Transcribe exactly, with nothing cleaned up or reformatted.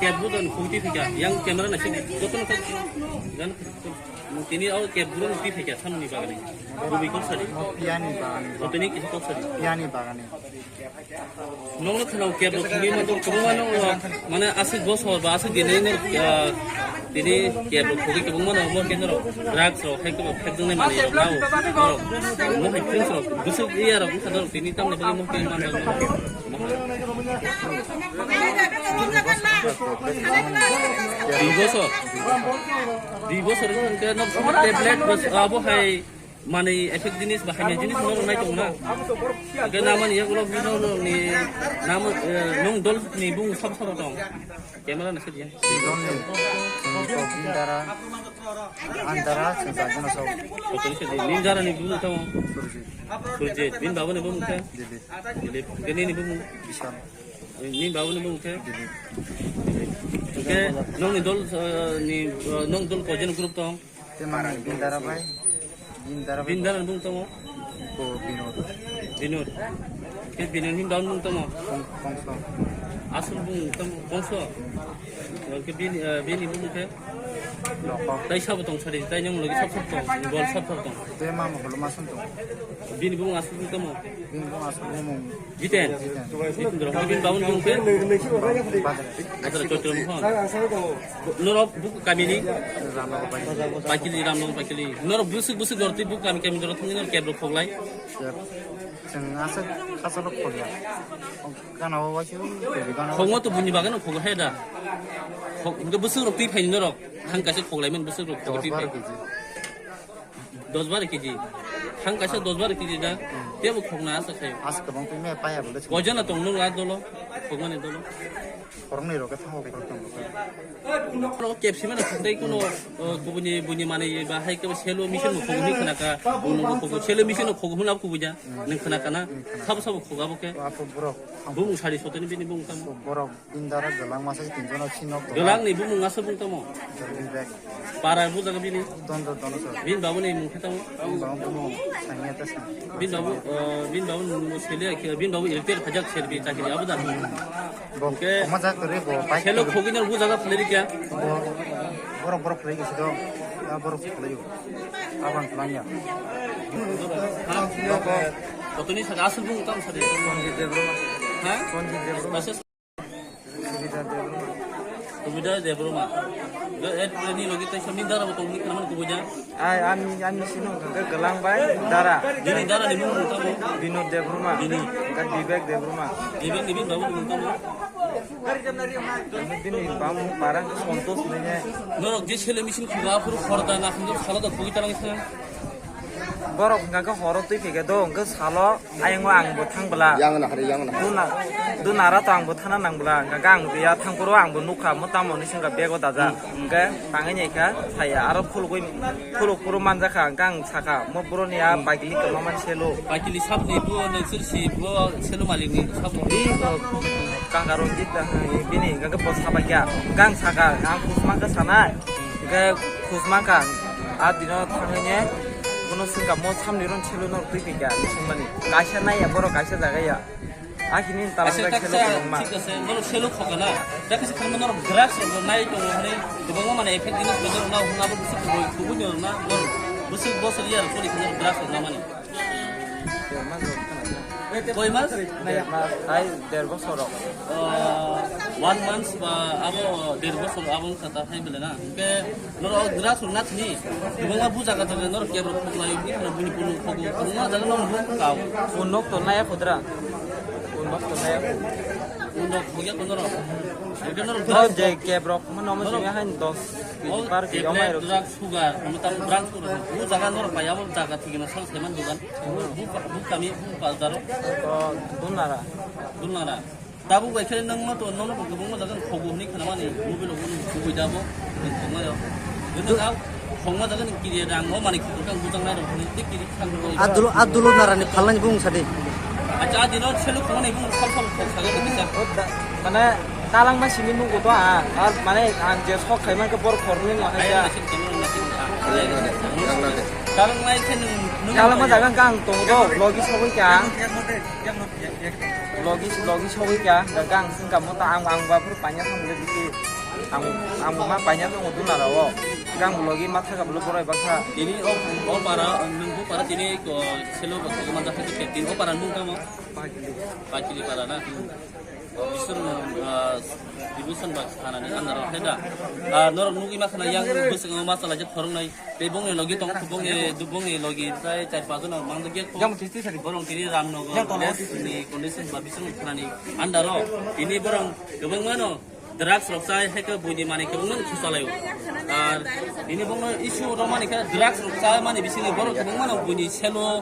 Kebbu don khungti thika, yang camera na sini, joto na thak, jan, tini au kebbu don ti thika, samni bagani, rubi kok sari. Mo piyani bagani. O tini kisa kok sari. Piyani bagani. Nong no khna kebbu khungni mandor kwbangma no, mane aswk bosor ba aswk dinai no, ah, tini kebbu khungni kwbangma no, mo kebbu no, drugs rok, hai kwbang phek dungnai mani rok, nao, mo hai phek rok, bwswk iya rok, wngkha no, tini tamni bagwi mo kebbu mandor. Dui bosor. Dui bosor wngkha hwnkhe nok tablet bwswk abo hai manwi effect jinis ba hamya jinis norok nai tongo na. Hwnkhe namani yagulo norokni namo, eh, nong dol ni bung sab sabo tong. Camera na sadi. Dol ni, chwng kok bini dara, ang dara, chwng kok bini sabo. Sotoni sadi. Nini dara ni bung tamo. Surjit. Surjit. Bini baba ni bung khe? Dilip. Dilip. Hwnkhe nini bung? Bishal. Nini baba ni bung khe? Dilip. Hwnkhe nongni dol, eh, ni, eh, nong dol koijon group tong? Te mani bini dara bai. Bini dara bai. Bini dara ni bung tamo? Ko Binod. Binod. Hwnkhe Binod ni baba ni bung tamo? Kong-, Kongso. Aswk bung tamo? Kongso. Hwnkhe bini, eh, bini bung khe? Loko. Tai sabo tong sadi, tai nong logi sab sab tong, gol sab sab tong. Te mama holo masam tong. Bini bung aswk bung tamo? Bini bung aswk bung mung. Jiten? Jiten. Jiten dorong. Bini baba ni bung khe? Badra. Badra Choitro Mohon. Norok buku kami ni? Ramnagar bai. Paikili, Ramnagar Paikili. Norok bwswk bwswk norok twi buku kami kami norok thangwi norok kebro khoklai? Keb. Chwng aswk khasalo khogya. Gana o waisa twi gana o. Khogma to buini bagano khogo he da. Khog, hwnkhe bwswk rok twi phaini norok. Thang kaisa khoklai man bwswk rok khogo twi phai. Dos baro kg. Dos baro kg. Thang kaisa dos baro kg da. Tebo khogna asa khayo. As kwbang twi me paya bole. Kojana tong nung la dolo. Khogmani dolo. Khoroknwi rok khe thango khoroktham rok khe. Khorok kepsi mano khokdai kuno, uh, kubuni buni mani ba hai kebo selo mission no khogo hwnwi khna ka. Uno khogo selo mission no khogo hwnwi kubui ja. Nung khna kana. Sabo sabo khoga bo khe. Apo borok. Bumung sari sotoni bini bumung tamo. Borok indara galang masa tin jono sinok. Galang ni bumung asa bung tamo. Bibek. Para bujaga bini. Dondo, dondo sir. Bin babu ni mung khe tamo. Bin babu ni mung sangya ta sa. Bin babu, eh, bin babu ni mung sele, bin babu electric phajak serbi chakri abu da. Bo, oke. Oma jak re bo, bike. Selo khogwi no bujaga phlai kya? Bo, borok, borok phlai kya sido. Ya borok phlai yo. Abang phlai ya. Kotoni sa asal bung tam sa de. Sonjit Debbarma. Ha? Sonjit Debbarma. Subidar Debbarma. Subidar Debbarma. Ga et ni logi tai sami dara bo tongni kaman kubuja. Ai, ani, ani sino ga galang bai dara. Bini dara ni mung tamo. Binod Debbarma. Bini. Ga Bibek Debbarma. Bibek ni bin babu mung tamo. Bini bam parang Santosh ni ne. Norok je sele mission khuga phuru khorda na khunjo sala da khugui talang sa. Borok hwnkha khe horo twi phikhe do, hwnkhe salo ayang o ang bo thang bwla. Yang na hari, yang na hari. Duna, dunara to ang bo thana nang bwla, hwnkha khe ang biya thang phuru ang bo nukha, mo tamo ni sengkha bego daja. Hmm. Hwnkhe tangwi nai kha, saya aro phulugwi, phuluk phuru manjakha, hwnkhe ang sakha, mo boro ni a, hmm, paikili kwma man selo. Paikili sab ni bo, nang sir si bo, selo malik ni sab ni. Di, o, kaka Ranjit da, bini hwnkha khe bo sabaikha, hwnkhe ang sakha, ang kusma khe sanai. Hwnkhe khusmangkha, a dino thangwi ne bono swngkha, mo samni ron selo norok twi phikha, hinwi swngmani. Kaisa naiya borok kaisa jaga ya. Akini talang kaisa bai selo taksa kwbangma. Thik ase, norok selo khokana. Da kaisa khangma norok drugs rok nai tongo hwnwi kwbangma mane effect dino sojor na hwnna bo bisi kubui, kubui ni rok na norok bwswk bosor ya rok pori khna drugs rok namani. Koi mas? Der mas, tai der bosor rok. Ah, one month ba abo der bosor abo wngkha ta hai bele na. Hwnkhe norok drugs rok na thini. Kwbangma buja ka jaga norok kebro khok lai, bini kheno bini bulu khogo. Kwbangma jaga norok nuk kau. O nok to naya khodra. O nok to naya. O nok khogya ko norok. Hwnkhe norok drugs je kebro khokma nomo simi hain dos kg par kg omai rok. Drugs sugar, ano tam drugs ko. O jaga norok bai abo jaga thigena sal seman dogan. Bu, bu, bu kami, bu bazar o. O, Dunara. Dunara. Tabuk bai khe nang ma to, nono bo kwbangma jaga ni khogo hwnwi khnamani, mobile o hwnwi kubui dabo, nang khongnayo. Nang khongma jaga ni kiri rang o mani khukang bujang nai rok hwnwi, tei kiri khang rok. Adul, Adul Nara ni phalnani bung sadi. Acha, adino selu khongni bung sal sal khong saga ni kisa. O da, mane, talangma simi nunggu to a, a, mane, ang je sok khai man khe bor khorni ma hai ya. Ayang nasin, ayang nasin, ah, ayang nasin. Kalang lai khe nwng, nwng Kalang ma jaga kang tong do, logi sogwi kha. Logi, logi sogwi kha, ga gang sing kamo ta ang, ang ba phuru panya thang le bisi. Ang, ang bo ma paina tongo duna rao. Gang bo logi ma thaka bolo borai bakha. Tini o, o para, nung bo para tini ko selo ko manjak khe tini o para nung tamo? Pakili para na. Bisur, ah, division ba thanani andaro khe da. Ah, norok nugwi ma khana yang bwswk ma chala je thorong nai. Tei bongni logi tong, bongni, bongni logi tai char pas jona mang dogya kho. Borong tini Ramnagar village ni condition ba bising thanani andaro. Tini borong kwbangma no drugs rok chai, hai khe buini manwi kwbangma no khusalaio. Ar tini bongno issue rok mani khe drugs rok chai mani bisingni borok kwbangma no buini selo